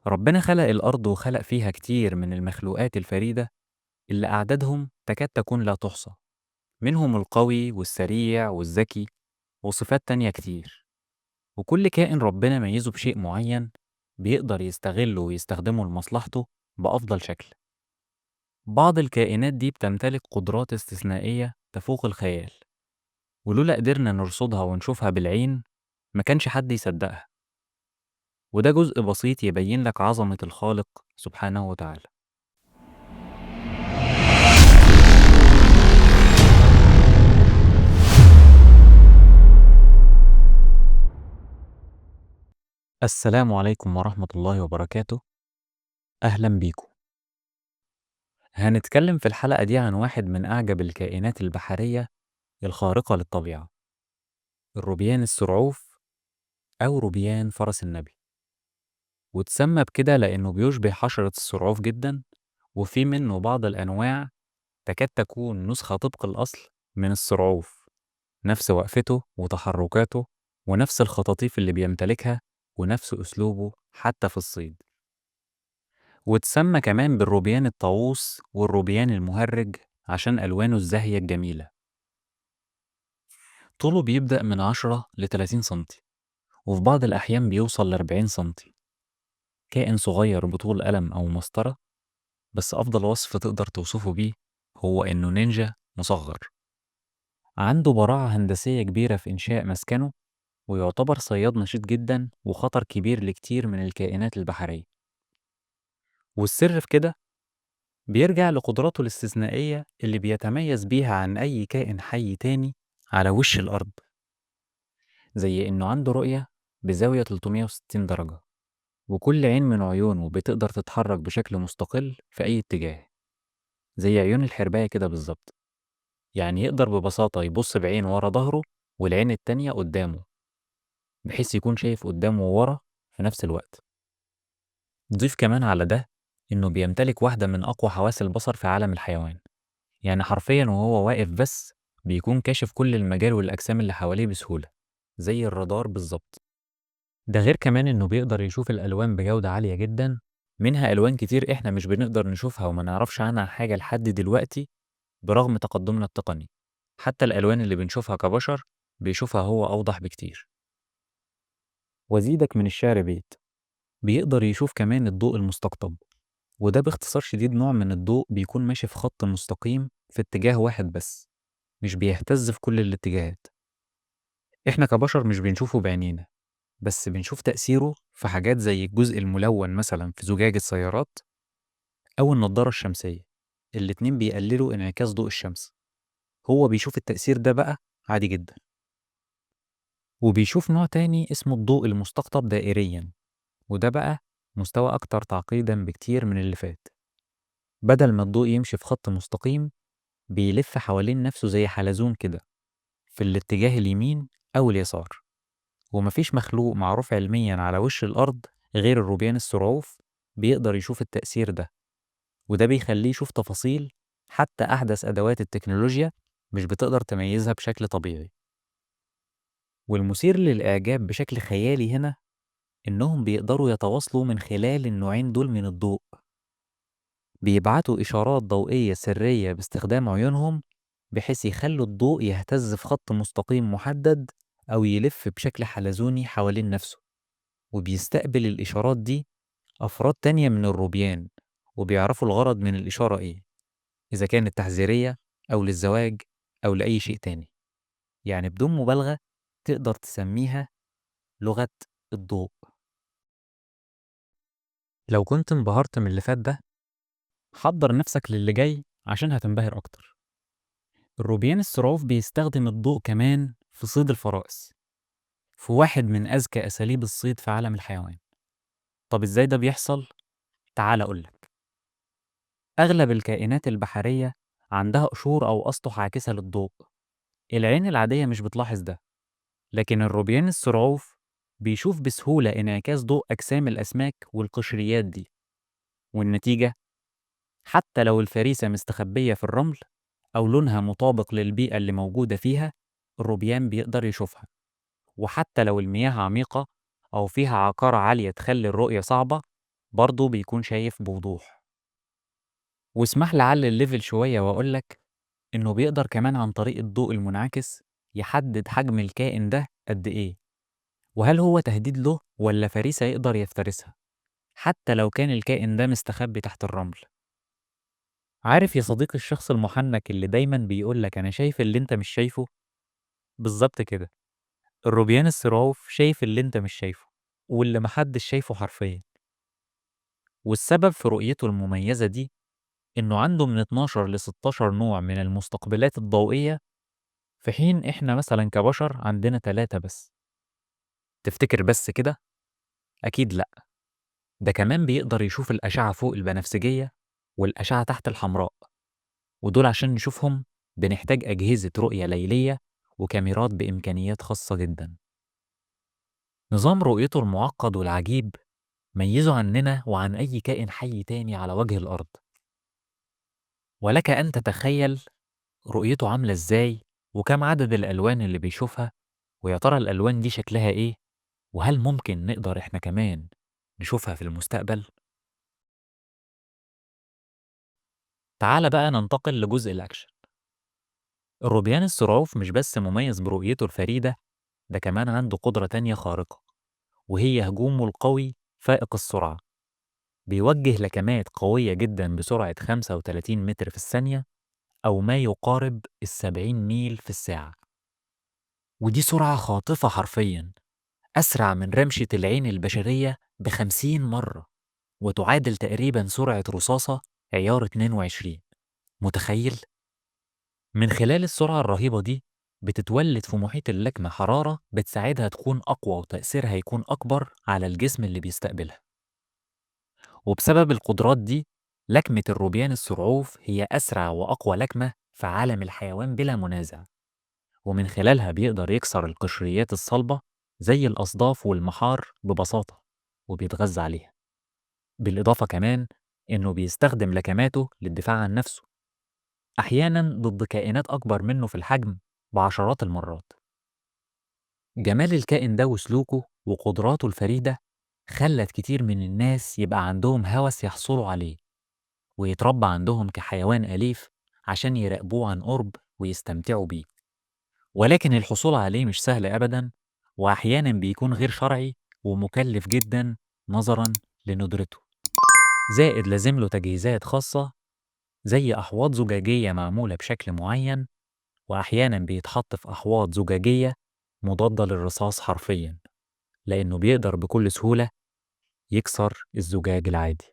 ربنا خلق الأرض وخلق فيها كتير من المخلوقات الفريدة اللي أعدادهم تكاد تكون لا تحصى، منهم القوي والسريع والذكي وصفات تانية كتير. وكل كائن ربنا ميزه بشيء معين بيقدر يستغله ويستخدمه لمصلحته بأفضل شكل. بعض الكائنات دي بتمتلك قدرات استثنائية تفوق الخيال، ولولا قدرنا نرصدها ونشوفها بالعين ما كانش حد يصدقها. وده جزء بسيط يبين لك عظمة الخالق سبحانه وتعالى. السلام عليكم ورحمة الله وبركاته. أهلا بيكم. هنتكلم في الحلقة دي عن واحد من أعجب الكائنات البحرية الخارقة للطبيعة، الروبيان السرعوف أو روبيان فرس النبي. واتسمى بكده لأنه بيشبه حشرة السرعوف جدا، وفي منه بعض الأنواع تكاد تكون نسخة طبق الأصل من السرعوف، نفس وقفته وتحركاته ونفس الخطاطيف اللي بيمتلكها ونفس أسلوبه حتى في الصيد. واتسمى كمان بالروبيان الطاووس والروبيان المهرج عشان ألوانه الزاهية الجميلة. طوله بيبدأ من 10 ل 30 سنتي، وفي بعض الأحيان بيوصل ل 40 سنتي. كائن صغير بطول قلم أو مسطرة، بس أفضل وصف تقدر توصفه بيه هو إنه نينجا مصغر. عنده براعة هندسية كبيرة في إنشاء مسكنه، ويعتبر صياد نشيط جدا وخطر كبير لكتير من الكائنات البحرية. والسر في كده بيرجع لقدراته الاستثنائية اللي بيتميز بيها عن أي كائن حي تاني على وش الأرض، زي إنه عنده رؤية بزاوية 360 درجة، وكل عين من عيونه بتقدر تتحرك بشكل مستقل في أي اتجاه، زي عيون الحرباية كده بالظبط. يعني يقدر ببساطة يبص بعين ورا ظهره والعين التانية قدامه، بحيث يكون شايف قدامه وورا في نفس الوقت. ضيف كمان على ده إنه بيمتلك واحدة من أقوى حواس البصر في عالم الحيوان، يعني حرفيا وهو واقف بس بيكون كاشف كل المجال والأجسام اللي حواليه بسهولة، زي الرادار بالظبط. ده غير كمان إنه بيقدر يشوف الألوان بجودة عالية جدا، منها ألوان كتير إحنا مش بنقدر نشوفها وما نعرفش عنها حاجة لحد دلوقتي برغم تقدمنا التقني. حتى الألوان اللي بنشوفها كبشر بيشوفها هو أوضح بكتير. وزيدك من الشعر بيت، بيقدر يشوف كمان الضوء المستقطب، وده باختصار شديد نوع من الضوء بيكون ماشي في خط مستقيم في اتجاه واحد بس، مش بيهتز في كل الاتجاهات. إحنا كبشر مش بنشوفه بعينينا، بس بنشوف تأثيره في حاجات زي الجزء الملون مثلا في زجاج السيارات أو النضارة الشمسية، الاتنين بيقللوا انعكاس ضوء الشمس. هو بيشوف التأثير ده بقى عادي جدا. وبيشوف نوع تاني اسمه الضوء المستقطب دائريا، وده بقى مستوى أكتر تعقيدا بكتير من اللي فات. بدل ما الضوء يمشي في خط مستقيم بيلف حوالين نفسه زي حلزون كده في الاتجاه اليمين أو اليسار. ومفيش مخلوق معروف علميا على وش الأرض غير الروبيان السرعوف بيقدر يشوف التأثير ده، وده بيخليه يشوف تفاصيل حتى أحدث أدوات التكنولوجيا مش بتقدر تميزها بشكل طبيعي. والمثير للإعجاب بشكل خيالي هنا إنهم بيقدروا يتواصلوا من خلال النوعين دول من الضوء، بيبعتوا إشارات ضوئية سرية باستخدام عيونهم بحيث يخلوا الضوء يهتز في خط مستقيم محدد أو يلف بشكل حلزوني حوالين نفسه. وبيستقبل الإشارات دي أفراد تانية من الروبيان، وبيعرفوا الغرض من الإشارة إيه، إذا كانت تحذيرية أو للزواج أو لأي شيء تاني. يعني بدون مبالغة تقدر تسميها لغة الضوء. لو كنت انبهرت من اللي فات ده، حضر نفسك للي جاي عشان هتنبهر أكتر. الروبيان السرعوف بيستخدم الضوء كمان في صيد الفرائس، في واحد من أذكى أساليب الصيد في عالم الحيوان. طب إزاي ده بيحصل؟ تعال أقولك. أغلب الكائنات البحرية عندها قشور أو أسطح عاكسة للضوء، العين العادية مش بتلاحظ ده، لكن الروبيان السرعوف بيشوف بسهولة انعكاس ضوء أجسام الأسماك والقشريات دي. والنتيجة حتى لو الفريسة مستخبية في الرمل أو لونها مطابق للبيئة اللي موجودة فيها، الروبيان بيقدر يشوفها. وحتى لو المياه عميقة أو فيها عقارة عالية تخلي الرؤية صعبة، برضه بيكون شايف بوضوح. واسمح لي أعلي ال level شوية وأقولك إنه بيقدر كمان عن طريق الضوء المنعكس يحدد حجم الكائن ده قد إيه، وهل هو تهديد له ولا فريسة يقدر يفترسها، حتى لو كان الكائن ده مستخبي تحت الرمل. عارف يا صديقي الشخص المحنك اللي دايما بيقولك أنا شايف اللي أنت مش شايفه؟ بالظبط كده، الروبيان السرعوف شايف اللي أنت مش شايفه واللي محدش شايفه حرفيا. والسبب في رؤيته المميزة دي إنه عنده من 12 ل 16 نوع من المستقبلات الضوئية، في حين إحنا مثلا كبشر عندنا 3 بس. تفتكر بس كده؟ أكيد لأ، ده كمان بيقدر يشوف الأشعة فوق البنفسجية والأشعة تحت الحمراء، ودول عشان نشوفهم بنحتاج أجهزة رؤية ليلية وكاميرات بإمكانيات خاصة جدا. نظام رؤيته المعقد والعجيب ميزه عننا وعن أي كائن حي تاني على وجه الأرض. ولك أن تتخيل رؤيته عاملة إزاي، وكم عدد الألوان اللي بيشوفها، ويا ترى الألوان دي شكلها إيه، وهل ممكن نقدر إحنا كمان نشوفها في المستقبل؟ تعال بقى ننتقل لجزء الأكشن. الروبيان السرعوف مش بس مميز برؤيته الفريدة، ده كمان عنده قدرة تانية خارقة، وهي هجومه القوي فائق السرعة. بيوجه لكمات قوية جدا بسرعة 35 متر في الثانية، أو ما يقارب 70 ميل في الساعة، ودي سرعة خاطفة حرفيا، أسرع من رمشة العين البشرية ب50 مرة، وتعادل تقريبا سرعة رصاصة عيار 22. متخيل؟ من خلال السرعة الرهيبة دي بتتولد في محيط اللكمة حرارة بتساعدها تكون أقوى وتأثيرها يكون أكبر على الجسم اللي بيستقبلها. وبسبب القدرات دي لكمة الروبيان السرعوف هي أسرع وأقوى لكمة في عالم الحيوان بلا منازع، ومن خلالها بيقدر يكسر القشريات الصلبة زي الأصداف والمحار ببساطة، وبيتغذى عليها. بالإضافة كمان إنه بيستخدم لكماته للدفاع عن نفسه، أحياناً ضد كائنات أكبر منه في الحجم بعشرات المرات. جمال الكائن ده وسلوكه وقدراته الفريدة خلت كتير من الناس يبقى عندهم هوس يحصلوا عليه ويتربى عندهم كحيوان أليف عشان يراقبوه عن قرب ويستمتعوا بيه. ولكن الحصول عليه مش سهل أبداً، وأحياناً بيكون غير شرعي ومكلف جداً نظراً لندرته. زائد لازم له تجهيزات خاصة زي أحواض زجاجية معمولة بشكل معين، وأحياناً بيتحط في أحواض زجاجية مضادة للرصاص حرفياً، لأنه بيقدر بكل سهولة يكسر الزجاج العادي.